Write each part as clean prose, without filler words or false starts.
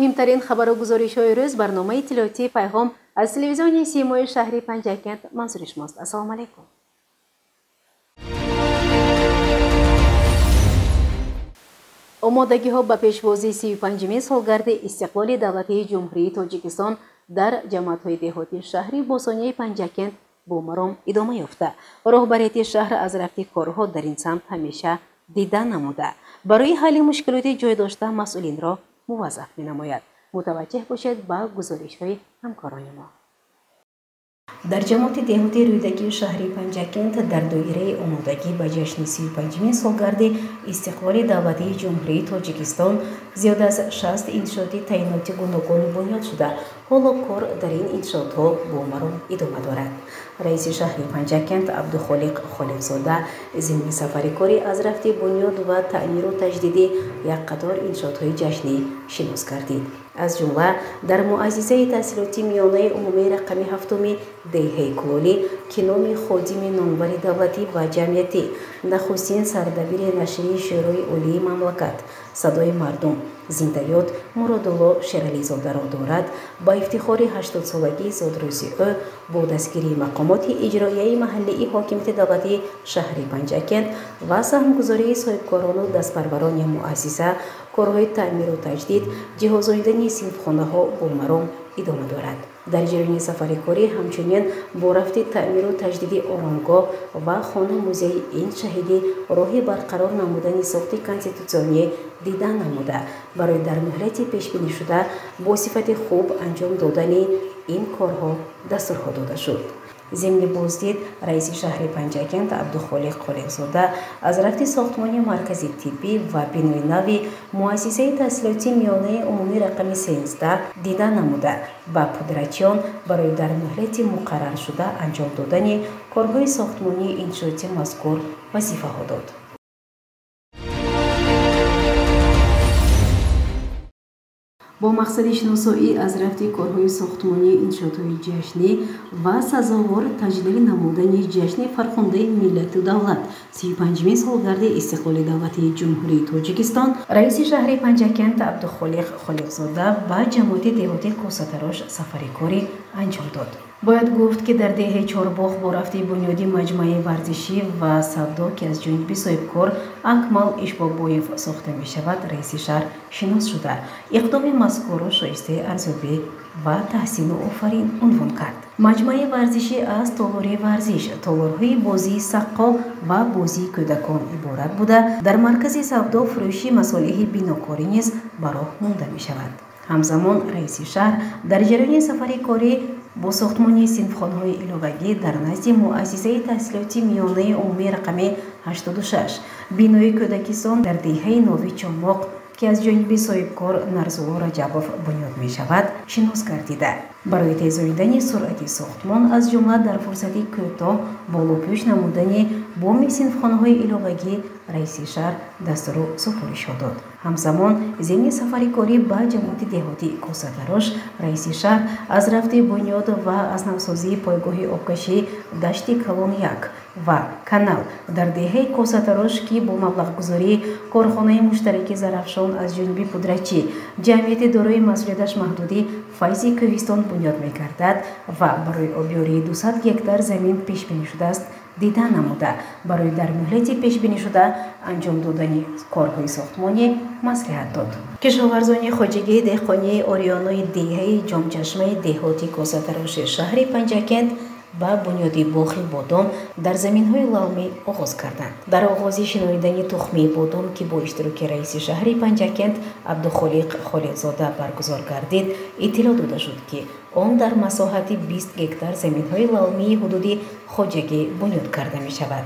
Муҳимтарин хабару гузоришҳои рӯз барномаи иттилоотии Пайғом аз телевизиони Симои шаҳри Панҷакент манзури шумост. Ассалому алайкум. Омодагиҳо ба пешвозии 35-умин солгарди истиқлоли давлатии Ҷумҳурии Тоҷикистон дар ҷамоатҳои деҳотии шаҳри босонияи Панҷакент бо маром идома ёфта. Роҳбарияти шаҳр аз рафти корҳо дар ин самт ҳамеша дида намуда, барои ҳалли мушкилоти ҷой дошта масъулинро муваззаф менамояд. Мутаваҷҷеҳ бошед ба гузоришҳои ҳамкорони мо. Дар ҷамоати деҳоти Рӯдакии шаҳри Панҷакент дар доираи омодагӣ ба ҷашни 35-умин солгарди истиқлоли давлатии Ҷумҳурии Тоҷикистон зиёд аз 60 иншооти таъиноти гуногун бунёд шуда, ҳоло кор дар ин иншоотҳо бо маром идома дорад. Раиси шаҳри Панҷакент Абдухолиқ Холиқзода зимни сафари корӣ аз рафти бунёд ва таъмиру таҷдиди як қатор иншоотҳои ҷашнӣ шинос гардид. Аз ҷумла дар муассисаи таҳсилоти миёнаи умумии рақами ҳафтуми деҳаи Кулолӣ, ки номи ходими номвари давлатӣ ва ҷамъиятӣ, нахустин сардабири нашрияи Шӯрои Олии мамлакат «Садои мардум» зиндаёд Муродулло Шерализодаро дорад, ба ифтихори 80-солагии зодрӯзи ӯ бо дастгирии мақомоти иҷроияи маҳаллии ҳокимияти давлатии шаҳри Панҷакент ва саҳмгузории соҳибкорону дастпарварони муассиса корҳои таъмиру таҷдид, ҷиҳозонидани синфхонаҳо бо маром идома дорад. Дар ҷараёни сафари корӣ ҳамчунин бо рафти таъмиру таҷдиди оромгоҳ ва хона-музеи ин шаҳидӣ роҳи барқарор намудани сохти конститутсионӣ дида намуда, барои дар муҳлати пешбинишуда бо сифати хуб анҷом додани ин корҳо дастурҳо дода шуд. Зимни боздид раиси шаҳри Панҷакент Абдухолиқ Холиқзода аз рафти сохтмони маркази тиббӣ ва бинои нави муассисаи таҳсилоти миёнаи умумии рақами 13 дида намуда, ба пудрачиён барои дар муҳлати муқарраршуда анҷом додани корҳои сохтмонии иншооти мазкур вазифаҳо дод. Бо мақсади шиносоӣ аз рафти корҳои сохтмонии иншоотҳои ҷашнӣ ва сазовор таҷлил намудани ҷашни фархундаи миллату давлат 35-умин солгарди истиқлоли давлатии Ҷумҳурии Тоҷикистон раиси шаҳри Панҷакент Абдухолиқ Холиқзода ба ҷамоати деҳоти Косатарош сафари корӣ анҷом дод. Бояд гуфт, ки дар деҳаи Чорбоғ бо рафти бунёди маҷмӯаи варзишӣ ва савдо, ки аз ҷониби соҳибкор Акмал Ишбобоев сохта мешавад, раиси шаҳр шинос шуда, иқдоми мазкурро шоистаи арзёбӣ ва таҳсину офарин унвон кард. Маҷмӯаи варзишӣ аз толори варзиш, толорҳои бозии саққо ва бозии кӯдакон иборат буда, дар маркази савдо фурӯши масолеҳи бинокорӣ низ ба роҳ монда мешавад. Ҳамзамон раиси шаҳр дар ҷараёни сафари корӣ бо сохтмони синфхонаҳои иловагӣ дар назди муассисаи таҳсилоти миёнаи умумии рақами 86 бинои кӯдакистон дар деҳаи Нови Чомоқ, ки аз ҷониби соҳибкор Нарзулло Раҷабов бунёд мешавад, шинос гардида, барои тезонидани суръати сохтмон, аз ҷумла дар фурсати кӯтоҳ болопӯш намудани боми синфхонаҳои иловагӣ раиси шаҳр дастуру супоришҳо дод. Ҳамзамон зимни сафари корӣ ба ҷамоати деҳоти Косатарош раиси шаҳр аз рафти бунёд ва аз навсозии пойгоҳи обкашии Дашти Калон 1 ва канал дар деҳаи Косатарош, ки бо маблағгузории корхонаи муштараки Зарафшон аз ҷониби пудрачӣ ҷамъияти дорои масъулияташ маҳдуди Файзи Кӯҳистон бунёд мегардад ва барои обёрии 200 гектар замин пешбинӣ шудааст, дида намуда, барои дар муҳлати пешбинишуда анҷом додани корҳои сохтмонӣ маслиҳат дод. Кишоварзони хоҷагии деҳқонии Ориёнои деҳаи Ҷомчашмаи деҳоти Косатароши шаҳри Панҷакент ба бунёди боғи бодом дар заминҳои лалмӣ оғоз карданд. Дар оғози шинонидани тухмии бодом, ки бо иштироки раиси шаҳри Панҷакент Абдухолиқ Холиқзода баргузор гардид, иттилоъ дода шуд, ки он дар масоҳати 20 гектар заминҳои лалмии ҳудуди хоҷагӣ бунёд карда мешавад.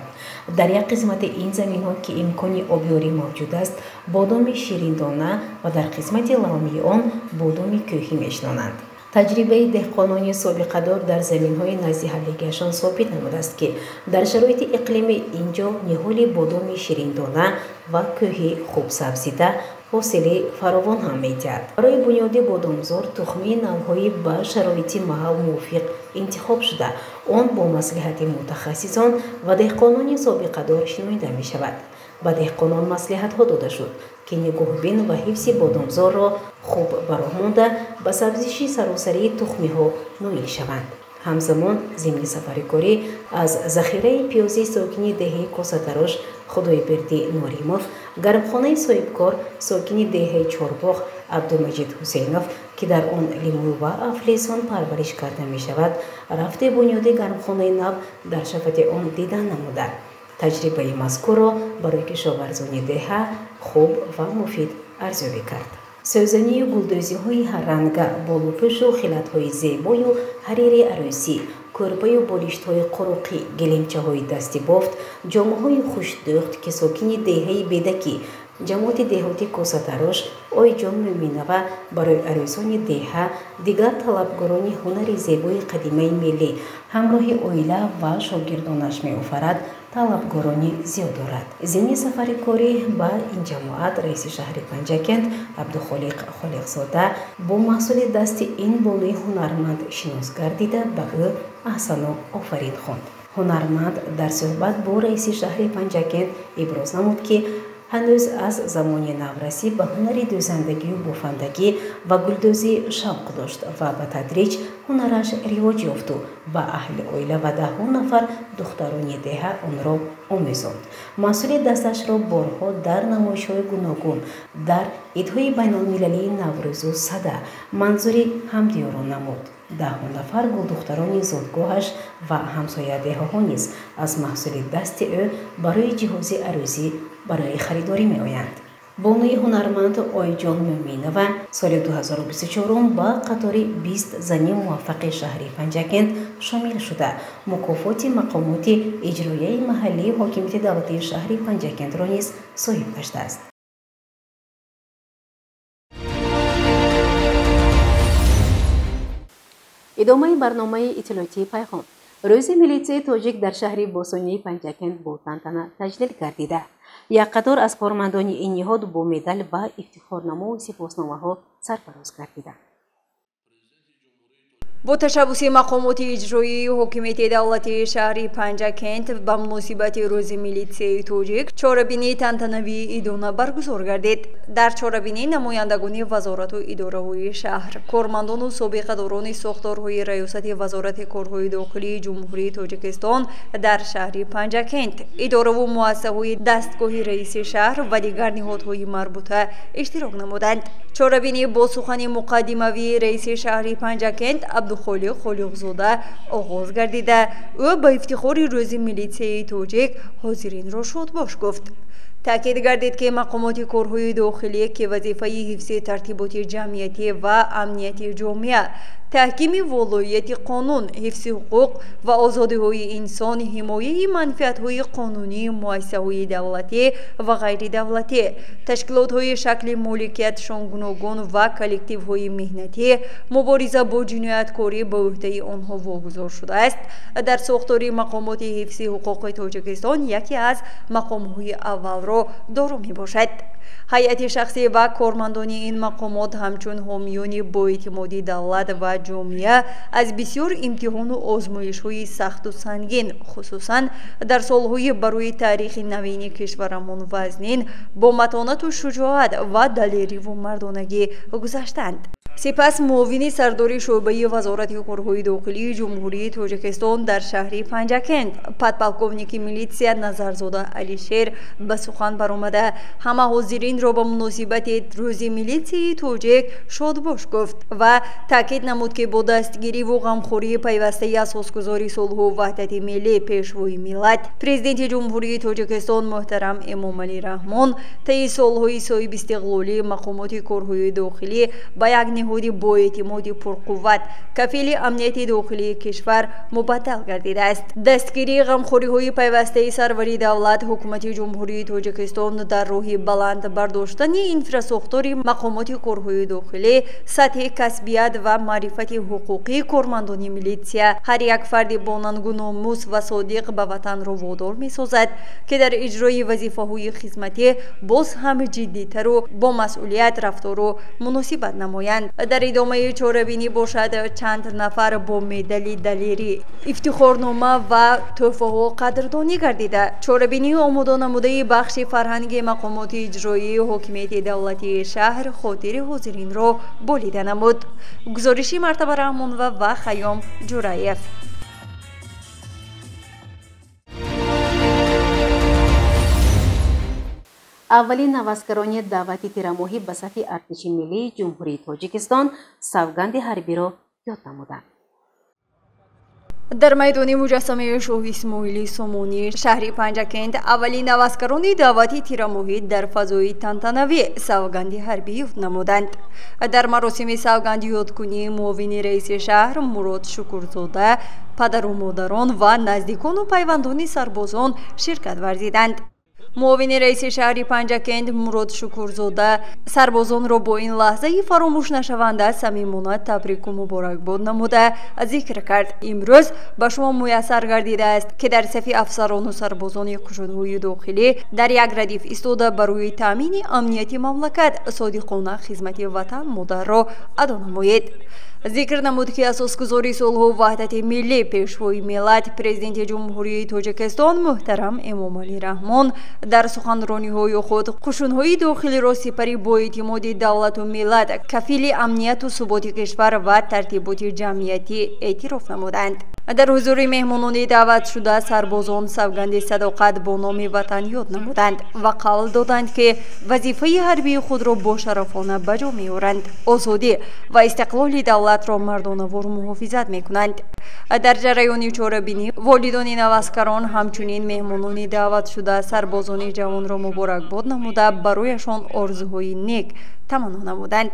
Дар як қисмати ин заминҳо, ки имкони обёрӣ мавҷуд аст, бодоми шириндона ва дар қисмати лалмии он бодоми кӯҳӣ мешинонанд. Таҷрибаи деҳқонони собиқадор дар заминҳои назди ҳавлигиашон собит намудааст, ки дар шароити иқлими ин ҷо ниҳоли бодоми шириндона ва кӯҳӣ хуб сабзида, ҳосили фаровон ҳам медиҳад. Барои бунёди бодомзор тухмии навъҳои ба шароити маҳал мувофиқ интихоб шуда, он бо маслиҳати мутахассисон ва деҳқонони собиқадор шинонида мешавад. Ба деҳқонон маслиҳатҳо дода шуд, ки нигоҳбин ва ҳифзи бодомзорро хуб ба роҳ монда, ба сабзиши саросарии тухмиҳо ноил шаванд. Ҳамзамон зимни сафари корӣ аз захираи пиёзи сокини деҳаи Косатарош Худойбердӣ Норимов, гармхонаи соҳибкор сокини деҳаи Чорбоғ Абдумаҷид Ҳусейнов, ки дар он лимӯ ва афлесон парвариш карда мешавад, рафти бунёди гармхонаи нав дар шафати он дидан намуда, таҷрибаи мазкурро барои кишоварзони деҳа хуб ва муфид арзёбӣ кард. Сӯзанию гулдӯзиҳои ҳарранга, болупӯшу хилатҳои зебою ҳарири арӯсӣ, кӯрпаю болиштҳои қуруқӣ, гилемчаҳои дастибофт, ҷомаҳои хушдӯхт, ки сокини деҳаи Бедакӣ, ҷамоати деҳоти Косатарош Ойҷон Мӯминова барои арӯсони деҳа, дигар талабгорони ҳунари зебои қадимаи миллӣ ҳамроҳи оила ва шогирдонаш меофарад, талабгорони зиёд дорад. Зимни сафари корӣ ба ин ҷамоат раиси шаҳри Панҷакент Абдухолиқ Холиқзода бо маҳсули дасти ин бонуи ҳунарманд шинос гардида, ба ӯ аҳсану офарин хонд. Ҳунарманд дар суҳбат бо раиси шаҳри Панҷакент иброз намуд, ки ҳанӯз аз замони наврасӣ ба ҳунари дӯзандагию бофандагӣ ва гулдӯзӣ шавқ дошт ва ба тадриҷ ҳунараш ривоҷ ёфту ба аҳли оила ва даҳҳо нафар духтарони деҳа онро омӯзонд. Маҳсули дасташро борҳо дар намоишҳои гуногун, дар идҳои байналмилалии Наврӯзу Сада манзури ҳамдиёрон намуд. Даҳҳо нафар гулдухтарони зодгоҳаш ва ҳамсоядеҳаҳо низ аз маҳсули дасти ӯ барои ҷиҳози арӯзӣ барои харидорӣ меоянд. Бонуи ҳунарманд Ойҷон Мӯминова соли 2024 ба қатори 20 зани муваффақи шаҳри Панҷакент шомил шуда, мукофоти мақомоти иҷроияи маҳаллии ҳокимияти давлатии шаҳри Панҷакентро низ соҳиб гаштааст. Идомаи барномаи иттилоотии Пайғом. Рӯзи милитсияи тоҷик дар шаҳри бостонии Панҷакент бо тантана таҷлил гардида. Як қатор аз кормандони ин ниҳод бо медал ва ифтихорномаву сипосномаҳо сарфароз гардиданд. Бо ташаббуси мақомоти иҷроии ҳокимияти давлатии шаҳри Панҷакент ба муносибати рӯзи милитсияи тоҷик чорабинии тантанавии идона баргузор гардид. Дар чорабинӣ намояндагони вазорату идораҳои шаҳр, кормандону собиқадорони сохторҳои раёсати Вазорати корҳои дохилии Ҷумҳурии Тоҷикистон дар шаҳри Панҷакент, идораву муассисаҳои дастгоҳи раиси шаҳр ва дигар ниҳодҳои марбута иштирок намуданд. Чорабинӣ бо сухани муқаддимавии раиси шаҳри Панҷакент Абдухолиқ Холиқзода оғоз гардида, ӯ ба ифтихори рӯзи милитсияи тоҷик ҳозиринро шодбош гуфт. Таъкид гардид, ки мақомоти корҳои дохилӣ, ки вазифаи ҳифзи тартиботи ҷамъиятӣ ва амнияти ҷомеа, таҳкими волоияти қонун, ҳифзи ҳуқуқ ва озодиҳои инсон, ҳимояи манфиатҳои қонунии муассисаҳои давлатӣ ва ғайридавлатӣ, ташкилотҳои шакли моликиятшон гуногун ва коллективҳои меҳнатӣ, мубориза бо ҷинояткорӣ ба ӯҳдаи онҳо вогузор шудааст, дар сохтори мақомоти ҳифзи ҳуқуқи Тоҷикистон яке аз мақомҳои аввалро доро мебошад. Ҳайати шахсӣ ва кормандони ин мақомот ҳамчун ҳомиёни боэътимоди давлат ва ҷомеа аз бисёр имтиҳону озмоишҳои сахту сангин, хусусан дар солҳои барои таърихи навини кишварамон вазнин, бо матонату шуҷоат ва далериву мардонагӣ гузаштанд. Сипас муовини сардори шӯъбаи Вазорати корҳои дохилии Ҷумҳурии Тоҷикистон дар шаҳри Панҷакент подполковники милитсия Назарзода Алишер ба сухан баромада, ҳама ҳозиринро ба муносибати рӯзи милитсияи тоҷик шодбош гуфт ва таъкид намуд, ки бо дастгириву ғамхории пайвастаи асосгузори сулҳу ваҳдати миллӣ, Пешвои миллат, Президенти Ҷумҳурии Тоҷикистон муҳтарам Эмомалӣ Раҳмон таи солҳои соҳибистиқлолӣ мақомоти корҳои дохилӣ ба як ниҳоди боэътимоди пурқувват, кафили амнияти дохилии кишвар мубаддал гардидааст. Дастгирии ғамхориҳои пайвастаи сарвари давлат, ҳукумати Ҷумҳурии Тоҷикистон дар роҳи баланд бардоштани инфрасохтори мақомоти корҳои дохилӣ, сатҳи касбият ва маърифати ҳуқуқии кормандони милитсия ҳар як фарди бонангу номус ва содиқ ба ватанро водор месозад, ки дар иҷрои вазифаҳои хизматӣ боз ҳам ҷиддитару бо масъулият рафтору муносибат намоянд. Дар идомаи чорабинӣ бошад чанд нафар бо медали далерӣ, ифтихорнома ва тӯҳфаҳо қадрдонӣ гардида. Чорабинии омода намудаи бахши фарҳанги мақомоти иҷроии ҳокимияти давлатии шаҳр хотири ҳозиринро болида намуд. Гузориши Мартаба Раҳмонова ва Хайём Ҷураев. Аввалин наваскарони даъвати тирамоҳӣ ба сафи артиши миллии Ҷумҳурии Тоҷикистон савганди ҳарбиро ёд намуданд. Дар майдони муҷассамаи шоҳ Исмоили Сомонӣ шаҳри Панҷакент аввалин наваскарони даъвати тирамоҳӣ дар фазои тантанавӣ савганди ҳарбӣ ёд намуданд. Дар маросими савганд ёдкунии муовини раиси шаҳр Мурод Шукурзода, падару модарон ва наздикону пайвандони сарбозон ширкат варзиданд. Муовини раиси шаҳри Панҷакент Мурод Шукурзода сарбозонро бо ин лаҳзаи фаромӯшнашаванда самимона табрику муборакбод намуда зикр кард: имрӯз ба шумо муяссар гардидааст, ки дар сафи афсарону сарбозони қушунҳои дохилӣ дар як радиф истода барои таъмини амнияти мамлакат содиқона хизмати ватан модарро адо намоед. Зикр намуд, ки асосгузори сулҳу ваҳдати миллӣ, пешвои миллат, президенти Ҷумҳурии Тоҷикистон муҳтарам Эмомалӣ Раҳмон дар суханрониҳои худ қушунҳои дохилиро сипари боэътимоди давлату миллат, кафили амнияту суботи кишвар ва тартиботи ҷамъиятӣ эътироф намуданд. Дар ҳузури меҳмонони даъватшуда сарбозон савганди садоқат бо номи ватан ёд намуданд ва қавл доданд, ки вазифаи ҳарбии худро бошарафона ба ҷо меоранд, озодӣ ва истиқлоли давлатро мардонавор муҳофизат мекунанд. Дар ҷараёни чорабинӣ волидони наваскарон, ҳамчунин меҳмонони даъватшуда сарбозони ҷавонро муборакбод намуда барояшон орзуҳои нек таманно намуданд.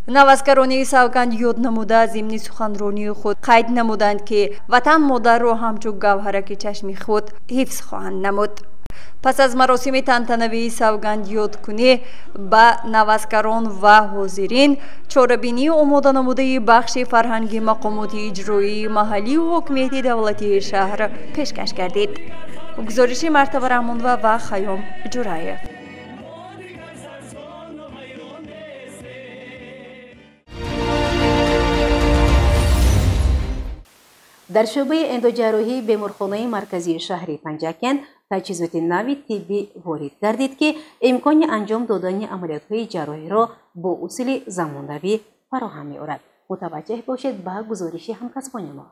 Наваскарони савганд ёд намуда зимни суханронии худ қайд намуданд, ки ватан модарро ҳамчун гавҳараки чашми худ ҳифз хоҳанд намуд. Пас аз маросими тантанавии савганд ёдкунӣ ба наваскарон ва ҳозирин чорабинии омода намудаи бахши фарҳанги мақомоти иҷроии маҳаллию ҳокимияти давлатии шаҳр пешкаш гардид. Гузориши Мартаба Раҳмонова ва Хайём Ҷураев. Дар шӯъбаи эндоҷарроҳии беморхонаи марказии шаҳри Панҷакент таҷҳизоти нави тиббӣ ворид гардид, ки имкони анҷом додани амалиётҳои ҷарроҳиро бо усули замонавӣ фароҳам меорад. Мутаваҷҷеҳ бошед ба гузориши ҳамкасбони мо.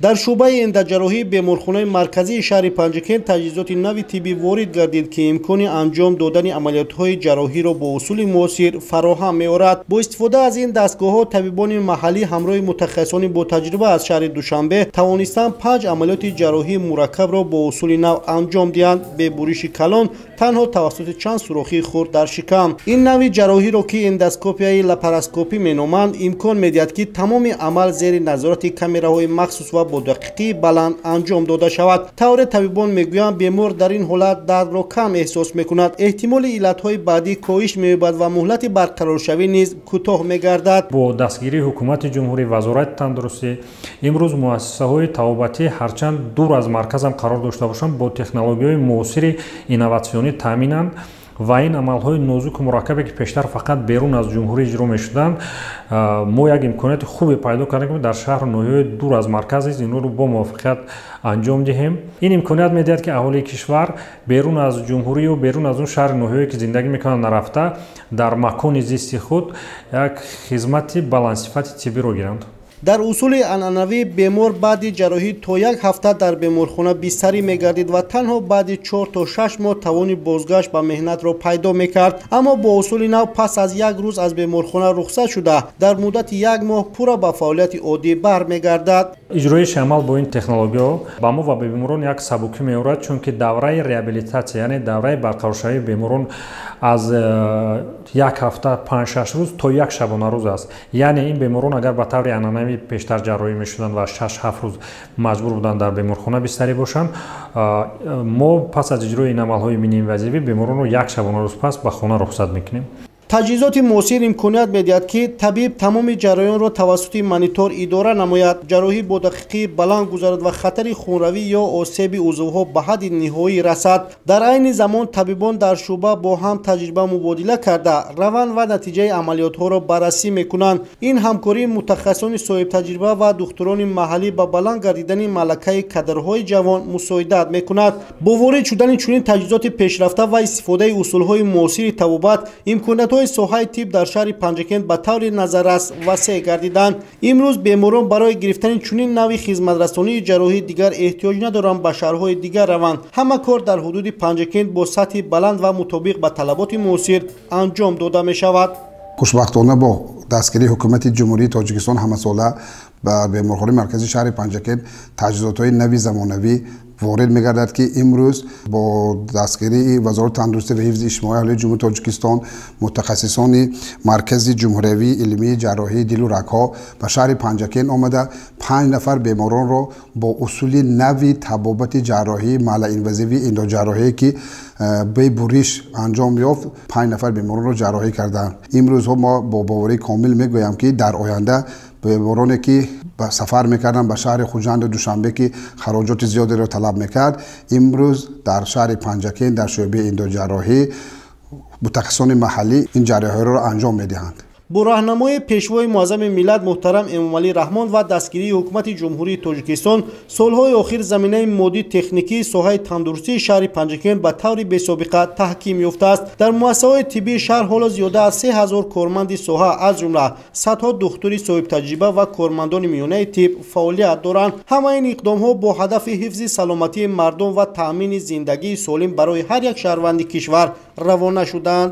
Дар шӯъбаи эндоҷарроҳии беморхонаи марказии шаҳри Панҷакент таҷҳизоти нави тиббӣ ворид гардид, ки имкони анҷом додани амалиётҳои ҷарроҳиро бо усули муосир фароҳам меорад. Бо истифода аз ин дастгоҳҳо табибони маҳаллӣ ҳамроҳи мутахассисони ботаҷриба аз шаҳри Душанбе тавонистанд 5 амалиёти ҷарроҳии мураккабро бо усули нав анҷом диҳанд, бе буриши калон, танҳо тавассути чанд сурохии хурд дар шикам. Ин нави ҷарроҳиро, ки эндоскопияи лапароскопӣ меноманд, имкон медиҳад, ки тамоми амал зери назорати камераҳои махсус ва бо дақиқии баланд анҷом дода шавад. Тавре табибон мегӯянд, бемор дар ин ҳолат дардро кам эҳсос мекунад, эҳтимоли иллатҳои баъдӣ коҳиш меёбад ва муҳлати барқароршавӣ низ кӯтоҳ мегардад. Бо дастгирии ҳукумати ҷумҳурӣ, вазорати тандурустӣ имрӯз муассисаҳои табобатӣ ҳарчанд дур аз марказам қарор дошта бошанд, бо технологияҳои муосири инноватсионӣ таъминанд ва ин амалҳои нозуку мураккабе, ки пештар фақат берун аз ҷумҳурӣ иҷро мешуданд, мо як имконияти хубе пайдо кардем, ки дар шаҳру ноҳияҳои дур аз марказ низ инҳоро бо муваффақият анҷом диҳем. Ин имконият медиҳад, ки аҳолии кишвар берун аз ҷумҳурию берун аз он шаҳру ноҳияе, ки зиндагӣ мекунанд, нарафта дар макони зисти худ як хизмати баландсифати тиббиро гиранд. Дар усули анъанавӣ бемор баъди ҷарроҳӣ то як ҳафта дар беморхона бистарӣ мегардид ва танҳо баъди 4 то 6 моҳ тавони бозгашт ба меҳнатро пайдо мекард. Аммо бо усули нав пас аз як рӯз аз беморхона рухсат шуда, дар муддати як моҳ пурра ба фаъолияти оддӣ бармегардад. Иҷроиши амал бо ин технологияҳо ба мо ва ба беморон як сабукӣ меорад, чунки давраи реабилитатсия, яъне давраи барқароршавии беморон аз як ҳафта 5-6 рӯз то як шабонарӯз аст. Яъне ин беморон агар ба таври анъанавӣ пештар ҷарроҳӣ мешуданд ва 6-7 рӯз маҷбур буданд дар беморхона бистарӣ бошанд, мо пас аз иҷрои ин амалҳои миниинвазивӣ беморонро як шабонарӯз пас ба хона рухсат мекунем. Таҷҳизоти муосир имконият медиҳад, ки табиб тамоми ҷараёнро тавассути монитор идора намояд, ҷарроҳӣ бо дақиқии баланд гузарад ва хатари хунравӣ ё осеби узвҳо ба ҳадди ниҳоӣ расад. Дар айни замон табибон дар шӯъба бо ҳам таҷриба мубодила карда, раванд ва натиҷаи амалиётҳоро баррасӣ мекунанд. Ин ҳамкории мутахассисони соҳибтаҷриба ва духтурони маҳаллӣ ба баланд гардидани малакаи кадрҳои ҷавон мусоидат мекунад. Бо ворид шудани чунин таҷҳизоти пешрафта ва истифодаи усулҳои муосири табобат, имкониятҳои соҳаи тиб дар шаҳри Панҷакент ба таври назаррас васеъ гардиданд. Имрӯз беморон барои гирифтани чунин навъи хизматрасонии ҷарроҳӣ дигар эҳтиёҷ надоранд ба шаҳрҳои дигар раванд. Ҳама кор дар ҳудуди Панҷакент бо сатҳи баланд ва мутобиқ ба талаботи муосир анҷом дода мешавад. Хушбахтона бо дастгирии ҳукумати Ҷумҳурии Тоҷикистон ҳамасола ба беморхонаи марказии шаҳри Панҷакент таҷҳизотҳои нави замонавӣ ворид мегардад, ки имрӯз бо дастгирии Вазорати тандурустӣ ва ҳифзи иҷтимоии аҳолии Ҷумҳурии Тоҷикистон мутахассисони Маркази ҷумҳуриявии илмии ҷарроҳии дилу рагҳо ба шаҳри Панҷакент омада 5 нафар беморонро бо усули нави табобати ҷарроҳии малаинвазивии эндоҷарроҳие, ки бебуриш анҷом ёфт, 5 нафар беморонро ҷарроҳӣ карданд. Имрӯзҳо мо бо боварии комил мегӯям, ки дар оянда бемороне ки сафар мекарданд ба шаҳри Хуҷанду Душанбе, ки хароҷоти зиёдеро талаб мекард, имрӯз дар шаҳри Панҷакент дар шӯъбаи эндоҷарроҳӣ мутахассисони маҳаллӣ ин ҷарроҳиҳоро анҷом медиҳанд. Бо роҳнамои пешвои муаззами миллат муҳтарам Эмомалӣ Раҳмон ва дастгирии ҳукумати Ҷумҳурии Тоҷикистон солҳои охир заминаи моддии техникии соҳаи тандурустии шаҳри Панҷакент ба таври бесобиқа таҳким ёфтааст. Дар муассисаҳои тиббии шаҳр ҳоло зиёда аз 3000 корманди соҳа, аз ҷумла садҳо духтури соҳибтаҷриба ва кормандони миёнаи тиб фаъолият доранд. Ҳамаи ин иқдомҳо бо ҳадафи ҳифзи саломатии мардум ва таъмини зиндагии солим барои ҳар як шаҳрванди кишвар равона шуданд.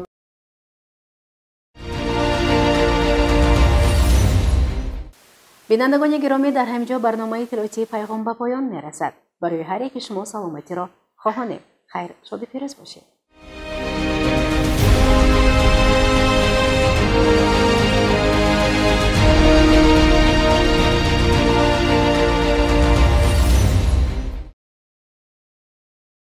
Бинандагони гиромӣ, дар ҳамин ҷо барномаи иттилоотии Пайғом ба поён мерасад. Барои ҳар яки шумо саломатиро хоҳонем. Хайр, шоду фирӯз бошед.